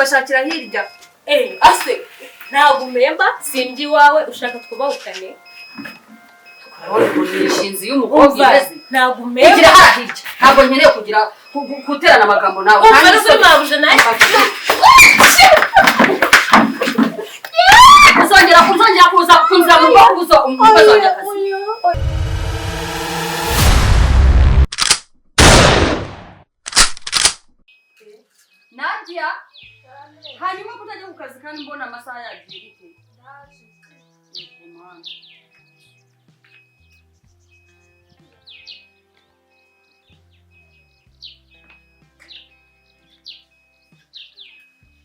kubashakira hirya. Ase ntabwo umemba sindya iwawe ushaka twubahukane. Urabona ukuntu iyi y'umukobwa imeze. Ntabwo umemba. Kugira hariya hirya. Ntabwo nkeneye kugira guterana amagambo nawe. Umva no kuri mabuja nawe. Uzongera kuza kunzira mu rugo kuza umukozi wanjye akazi. Nadia, hanyuma kutajya ku kazi kandi mbona amasaha yagiye bite?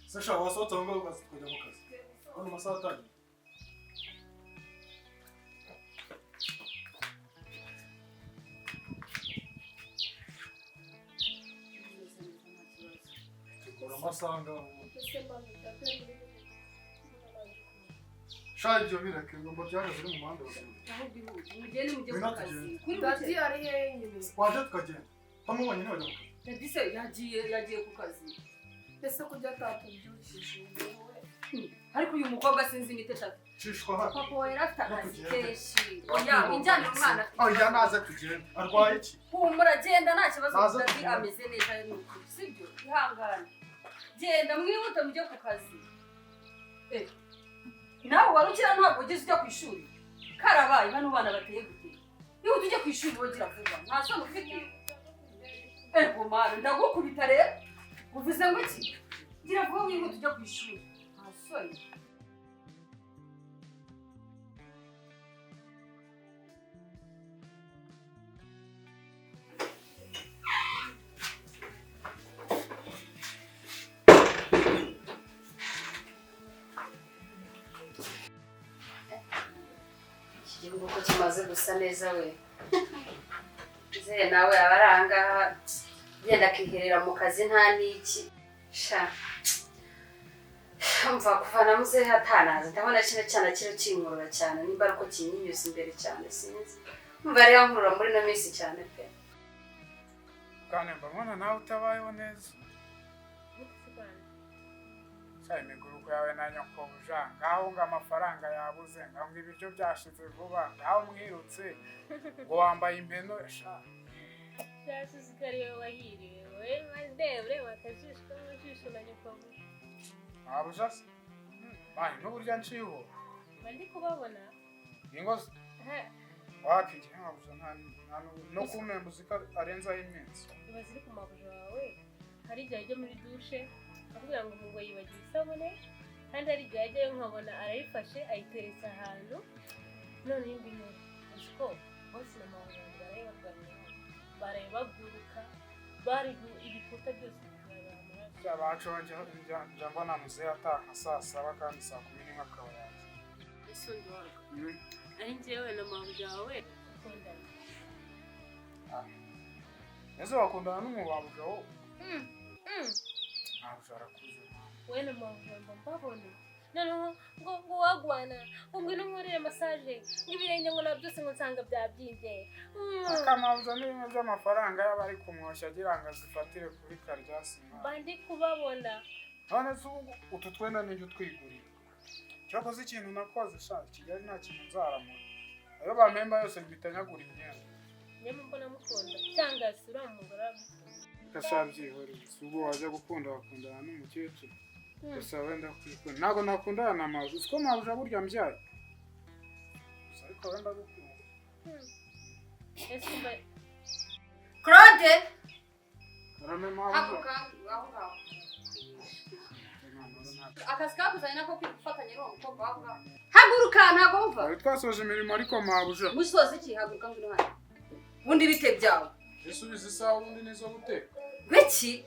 Sasha, wasohotse aho ngaho tukajya mu kazi. Hano amasaha atangiye. Amasaha ngaho. Sha ibyo bireke ngomba byahagaze uri mu muhanda Mugende mujye ku kazi. Kuri Dadi ari hehe nyine? Waje tukagenda. Tamubonye niwe ajya mu kazi. Dadi se yagiye ku kazi. Ese kujya atatubyukije. Ariko uyu mukobwa sinzi imite shaka. Cishwa hano. Papa we yari afite akazi kenshi. Oya, injyana umwana. Oya naze tugende. Arwaye iki? Humura genda nta kibazo Dadi ameze neza ni ukuri. Sibyo? Ihangane. Genda mwihute mujye ku kazi. Nawe wari ukira ntabwo ugeze ujya ku ishuri. Karabaye bano bana bateye gute? Ihute ujye ku ishuri wogira vuba. Nta soni ufite. Ego mara ndagukubita rero. Uvuze ngo iki? Gira vuba wihute ujye ku ishuri. Nta soni. Igihugu ko kimaze gusa neza we. Nzeye nawe aba ari ahangaha genda akiherera mu kazi nta n'iki. Sha. Mva kuva na muzehe atanaza ndabona kino cyana kiro kinkurura cyane nimba ariko kinyinyuza imbere cyane sinzi. Mva rero nkurura muri no minsi cyane pe. Kandi mbona nawe utabayeho neza. Sha imiguruko yawe na nyokobuja ngaho ngo amafaranga yabuze ngaho ngo ibiryo byashize vuba ngaho mwirutse ngo wambaye impeno sha. Byasuzugariye wahiriwe we maze ureba akajisho k'amajisho na nyokobuja. Mabuja se? Mani n'uburyo nciho. Bandi kubabona. Ingo wakigira mabuja nta no kumembuza arenzaho iminsi. Ibaze iri ku mabuja wawe hari igihe ajya muri dushe akubwira ngo ngo yibagiwe isabune kandi hari igihe ajyayo nkabona arayifashe ayiteretse ahantu none iyi ngiyi uzi ko bose na mabuja baraye baguruka bari ibikuta byose Abaconje njya mbona muzehe ataha nka saa saba kandi saa kumi n'imwe akaba yaje. Ese undi waruka ari njyewe na mabuja wawe ukundana. Ese wakundana n'umubabuja wowe? Mabuja arakuze. We na mabuja mba mbabona noneho ngo wagwana ngo ngwino nkorere massage ngo ibirenge ngo na byose ngo nsanga byabyimbye. Akamabuja n'ibimwe by'amafaranga yaba ari kumwoshya agira ngo azifatire kuri karyasima. Bandi kubabona. None se ubu utu twenda nijye utwigurira. Cyakoze ikintu nakoze sha Kigali nta kintu nzaramura. Ayo bampemba yose mpita nyagura imyenda. Nyamara mbona mukunda cyangwa se uriya mugore Gasha byihorere. Si ubwo wajya gukunda wakundana n'umukecuru. Gusa wenda kwikunda. Ntabwo nakundana na mabuja. Uzi ko mabuja burya mbyaye. Gusa ariko wenda gukunda. Claude! Karame mabuja. Haguruka aho ngaho. Akazi kakuzanye nako kwifatanya n'uwo mukobwa waho ngaho. Haguruka ntabwo wumva. Twari twasoje imirimo ariko mabuja. Musoze iki? Haguruka ngwino hano. Ubundi bite byawe? Isubiza isaha ubundi nizo guteka. Biki?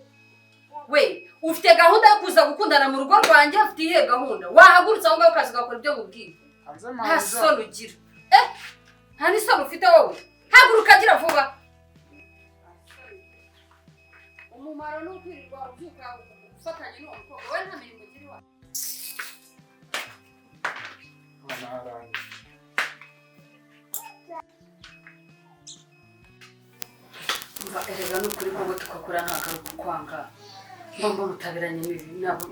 We, ufite gahunda yo kuza gukundana mu rugo rwanjye ufite iyihe gahunda? Wahagurutse aho ngaho ukaza ugakora ibyo nkubwiye. Nta soni ugira. Nta n'isoni ufite wowe. Haguruka gira vuba. Umumaro ni ukwirirwa ubyuka ufatanye n'uwo mukobwa. Wowe nta mirimo ugira iwawe. Umva erega ni ukuri koko tugakora nta karuhuko kwanga. Mbona utaberanye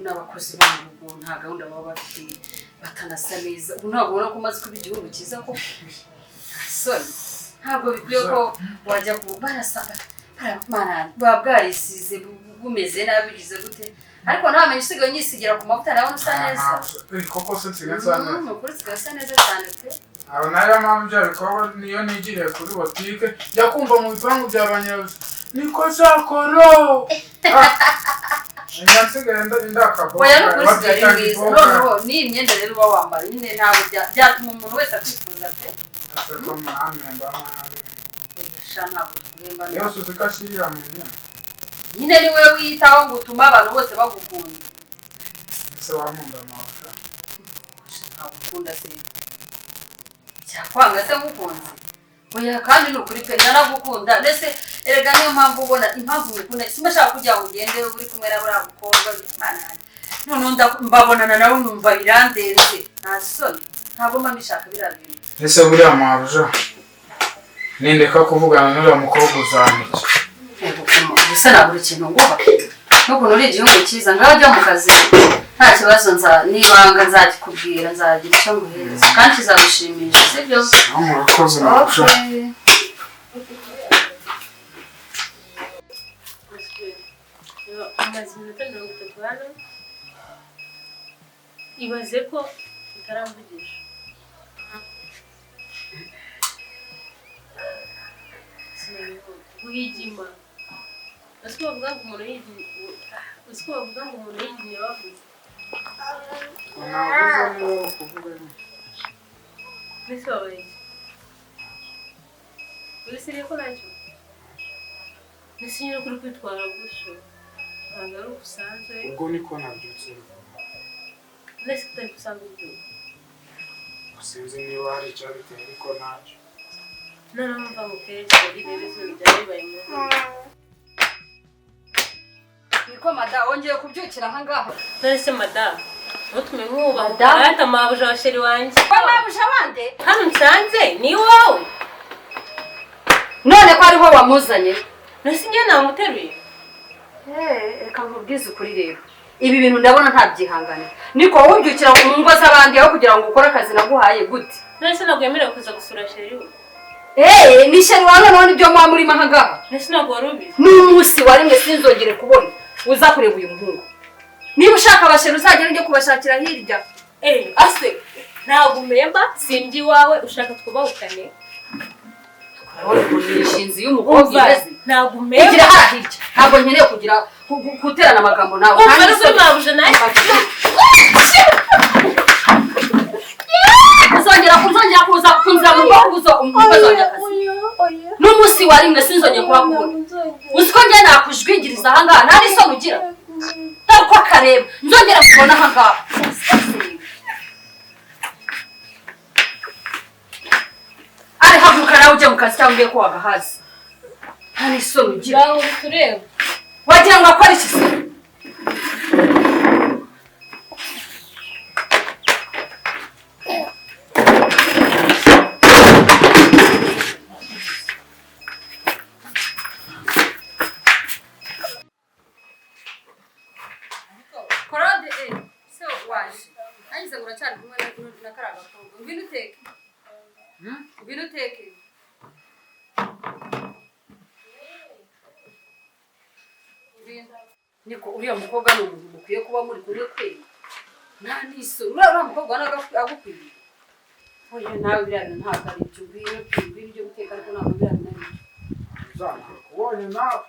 n'abakozi bo mu rugo, nta gahunda baba bafite, batanasa neza. Ubu ntabwo ubona ko umaze kuba igihugu cyiza ko sorry, ntabwo bikwiye ko wajya ku barasa baba bwarisize bumeze nabi bigize gute, ariko ntamenye usigaye unyisigira ku mavuta nawe usa neza. Koko se nsigaye nsa neza? Ni ukuri usigaye usa neza cyane pe. Abo nayo mpamvu bya bikorwa niyo nigiriye kuri botike njya kumva mu bipangu bya ba nyirabuja niko zakoro. Njya nsigaye ndakaboga. Oya, ni ukuri usigaye uri mwiza. Noneho n'iyi myenda rero uba wambara nyine ntabwo byatuma umuntu wese akwifuza pe. Ese ko muramemba nabi? Sha ntabwo tuguhemba neza. Yose uzi ko ashyirira mu myenda. Nyine ni wowe wiyitaho ngo utume abantu bose bagukunda. Ese wankunda amahoro? Ntabwo ukunda se. Cyakwanga se ngukunze? Oya, kandi ni ukuri pe ndanagukunda. Ndetse erega niyo mpamvu ubona impamvu ngukunda, simba nshaka kugira ngo ugende uri kumwe na buriya mukobwa. Imana yanjye, noneho mbabonana nawe numva birandenze, nta soni, ntabwo mba mbishaka biriya bintu. Ese buriya mabuja nindeka kuvugana n'uriya mukobwa uzamiki? Gusa nabura ikintu nguha n'ukuntu uri igihugu cyiza, ngaho ujya mu kazi nta kibazo, nibanga nzakikubwira, nzagira icyo nguhereza kandi kizagushimisha, sibyo? Murakoze mabuja. Amaze iminota 30 hano, ibaze ko utaramvugisha. Guhigima, uzi ko bavuga ngo umuntu yigimye bavuze. Navuze niba kuvuga nyine. Mbese wabaye iki? Uri ko ntacyo? Mbese nyine kuri kwitwara gutyo ntabwo ari ubusanzwe. Ubwo niko nabyutse. Mbese utari usanzwe ubyuka? Sinzi niba hari icyabiteye ariko ntacyo. Noneho mva ngo kenshi rero izuba byari bibaye mu rugo. Niko mada wongeye kubyukira aha ngaha? None se mada ntutume nkubaha arata mabuja wa sheri wanjye. Kwa mabuja wande? Hano nsanze ni iwawe. None ko ariho wamuzanye? None njye namuteruye? Reka nkubwize ukuri rero, ibi bintu ndabona ntabyihanganira. Niko wowe ubyukira mu ngo z'abandi aho kugira ngo ukore akazi naguhaye gute? None se ntabwo wemerewe kuza gusura sheri we? Ni sheri wawe noneho nibyo muba murimo aha ngaha? None se ntabwo wari ubizi? N'umunsi wa rimwe sinzongere kubona uza kureba uyu muhungu. Niba ushaka abasheri uzagenda ujye kubashakira hirya. Ase ntabwo umemba sindya iwawe, ushaka twubahukane. Urabona ukuntu iyi y'umukobwa imeze? Ntabwo umemba. Kugira hariya hirya. Ntabwo nkeneye kugira guterana amagambo nawe. Umva ari mabuja nawe. Uzongera kuza kunzira mu rugo kubuza umukozi wanjye akazi. N'umunsi wa rimwe sinzongeye kuhakubona. Uzi ko njye nakujwigiriza aha ngaha, nta n'isoni ugira. Dore uko akareba, nzongera kubona aha ngaha. Ari haguruka nawe ujye mu kazi cyangwa ugiye ko wagahaza. Nta n'isoni ugira. Wagira ngo akore iki se? Korode se waje. Nangize ngo uracyari kumwe na kariya gakobwa. Ngwino uteke. Ngwino uteke. Niko uriya mukobwa ni umuntu mukwiye kuba muri kumwe kweli. Nta n'isoni. Uriya mukobwa agukwiye. Oya nawe biriya bintu ntabwo ari ibyo. Ngwino ujye guteka ariko ntabwo biriya bintu ari ibyo. Ubonye nawe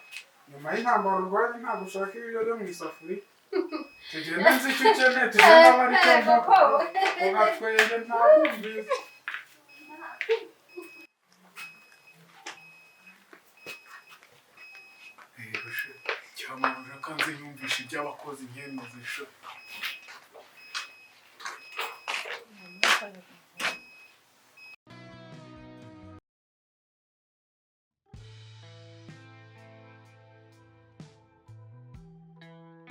nyuma y'intambara urwanye ntabwo ushaka ibiryo byo mu isafuriya. Tugende nzi icyo ukeneye, tugende abe aricyo mvuga. Ugatwenge ntabumvise. Cyamabuja kanze yumvisha iby'abakozi nkemeze sha.